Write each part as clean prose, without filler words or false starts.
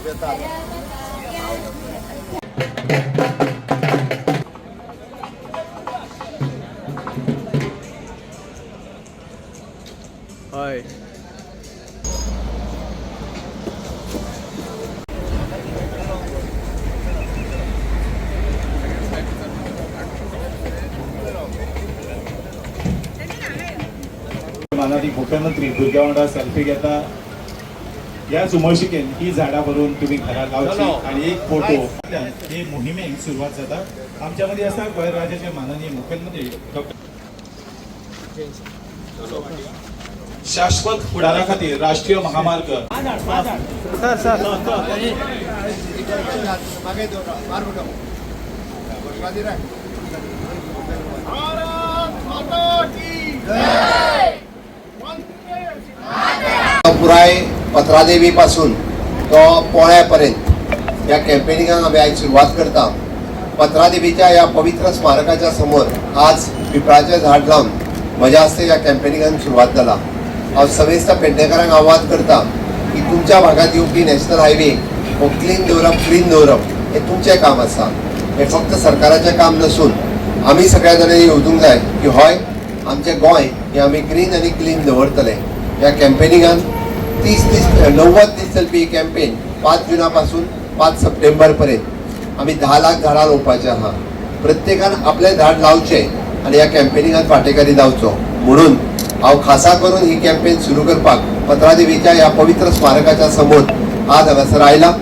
हय. माननीय मुख्यमंत्री भुरग्यां वांगडा सेल्फी घेता. ह्याच उमळशिकेन ही झाडां व्हरून तुमी घरा लावची आनी एक फोटो. हे मोहिमेक सुरवात जाता. आमच्या मदीं आसा गोंय राज्याचे माननीय मुख्यमंत्री डॉक्टर शाश्वत फुडारा खातीर राष्ट्रीय महामार्ग. Sir sir. पुराय पत्रादेवी पासून तो पोळ्या पर्यंत ह्या कॅम्पेनिंगाक आमी आयज सुरवात करता. पत्रादेवीच्या ह्या पवित्र स्मारकाच्या समोर आज पिपळाचें झाड लावन म्हज्या हस्ते ह्या कॅम्पेनिंगाक सुरवात जाला. हांव समेस्त पेडणेकारांक आव्हान करता की तुमच्या भागांत येवपी नॅशनल हायवे हो क्लीन दवरप, ग्रीन दवरप हें तुमचें काम आसा. हें फक्त सरकाराचें काम नसून आमी सगळ्या जाणांनी येवजूंक जाय की हय, आमचें गोंय हें आमी ग्रीन आनी क्लीन दवरतले. ह्या कॅम्पेनिंगान 30 दीस, 90 दीस चलपी ही कॅम्पेन 5 जुना पासून 5 सप्टेंबर पर्यंत आमी 10 लाख झाडां रोवपाचें आहा. प्रत्येकान आपलें झाड लावचें आनी ह्या कॅम्पेनिंगान वांटेकारी जावचो म्हणून हांव खासा करून ही कॅम्पेन सुरू करपाक पत्रादेवीच्या ह्या पवित्र स्मारकाच्या समोर आज हांगासर आयला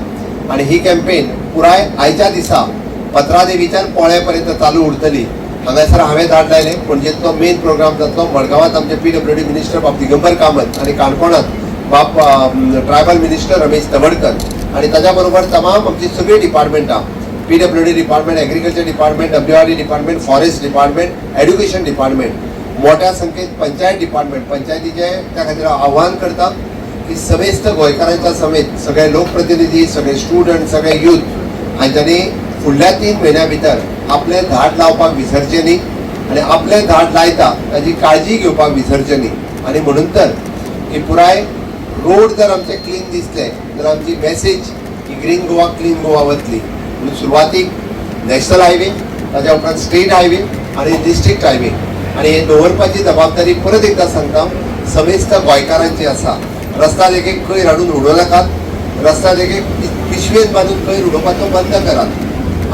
आनी ही कॅम्पेन पुराय आयच्या दिसा पत्रादेवीच्यान पोळ्या पर्यंत चालू उरतली. हांगासर हांवें झाड लायलें. पणजेंतलो मेन प्रोग्राम जातलो. मडगांवांत आमचे PWD minister बाब दिगंबर कामत आनी काणकोणांत बाब ट्रायबल मिनिस्टर रमेश तवडकर आनी ताच्या बरोबर तमाम आमची सगळीं डिपार्टमेंटां, PWD department, agriculture department, WRD department, forest department, education department, मोठ्या संख्येत पंचायत डिपार्टमेंट. पंचायतीचे त्या खातीर हांव आव्हान करता की समेस्त गोंयकारांच्या समेत सगळे लोकप्रतिनिधी, सगळे स्टुडंट, सगळे यूथ हांच्यांनी फुडल्या 3 म्हयन्या भितर आपलें झाड लावपाक विसरचें न्ही आनी आपलें झाड लायता ताजी काळजी घेवपाक विसरचें न्ही. आनी म्हणून तर की पुराय रोड जर आमचे क्लीन दिसले तर आमची मॅसेज ही ग्रीन गोवा क्लीन गोवा वतली. म्हणून सुरवातीक नॅशनल हायवे, ताज्या उपरांत स्टेट हायवे आनी डिस्ट्रिक्ट हायवे आनी हे दवरपाची जबाबदारी परत एकदां सांगता समेस्त गोंयकारांची आसा. रस्ता देगेक खंय हाडून उडोवं नाकात, रस्ता देगेक पिशवेन बांदून खंय उडोवपाचो बंद करात.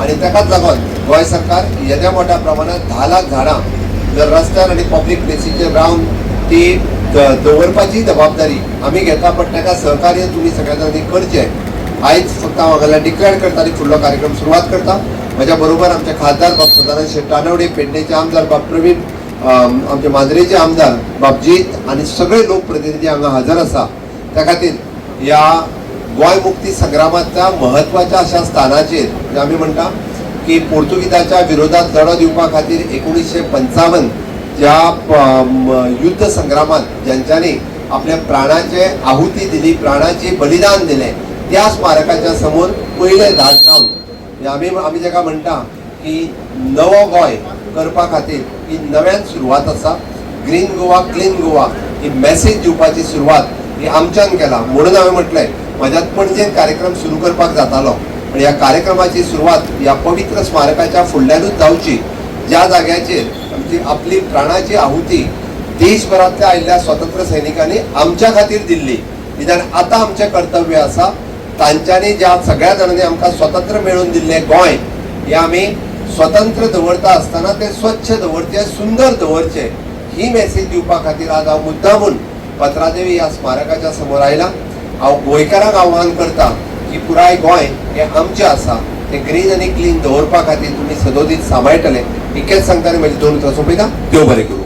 आनी ताकाच लागून गोंय सरकार येद्या मोठ्या प्रमाणात 10 लाख झाडां जर रस्त्यार आनी पब्लीक प्लेसीचेर रावन ती दवरपाची जबाबदारी आमी घेता, पण ताका सहकार्य तुमी सगळ्या जाणांनी करचें. आयज फक्त हांव हांगा डिक्लेअर करता आनी फुडलो कार्यक्रम सुरवात करता. म्हज्या बरोबर आमचे खासदार बाब सदानंद शेट तानवडे, पेडणेचे आमदार बाब प्रवीण, आमचे मांद्रेचे आमदार बाब जीत आनी सगळे लोकप्रतिनिधी हांगा हजर आसा. त्या खातीर ह्या गोंय मुक्ती संग्रामाच्या म्हत्वाच्या अशा स्थानाचेर म्हणजे आमी म्हणटा की पोर्तुगीजाच्या विरोधात लढो दिवपा खातीर 1955 ज्या युद्ध संग्रामात ज्यांच्यानी आपल्या प्राणाचे आहुती दिली, प्राणाचे बलिदान दिलें, त्या स्मारकाच्या समोर पयलें झाड लावन म्हणजे आमी जाका म्हणटा की नवो गोंय करपा खातीर ही नव्यान सुरवात आसा. ग्रीन गोवा क्लीन गोवा ही मॅसेज दिवपाची सुरवात ही आमच्यान केला. म्हणून हांवें म्हटलें म्हज्यात पणजेन कार्यक्रम सुरू करपाक जातालो, पण ह्या कार्यक्रमाची सुरवात ह्या पवित्र स्मारकाच्या फुडल्यानूच जावची, ज्या जाग्याचेर आमची आपली प्राणाची आहुती देशभरांतल्या आयिल्ल्या स्वतंत्र सैनिकांनी आमच्या खातीर दिल्ली. निदान आतां आमचें कर्तव्य आसा तांच्यांनी ज्या सगळ्या जाणांनी आमकां स्वतंत्र मेळोवन दिल्लें गोंय हें आमी स्वतंत्र दवरता आसतना तें स्वच्छ दवरचें, सुंदर दवरचें, ही मॅसेज दिवपा खातीर आज हांव मुद्दामून पत्रादेवी ह्या स्मारकाच्या समोर आयला. हांव गोंयकारांक आव्हान करता की पुराय गोंय हें आमचें आसा, तें ग्रीन आनी क्लीन दवरपा खातीर तुमी सदोदीत सांबाळटले इतकेंच सांगता आनी म्हजी 2 उतरां सोंपयता. देव बरें करूं.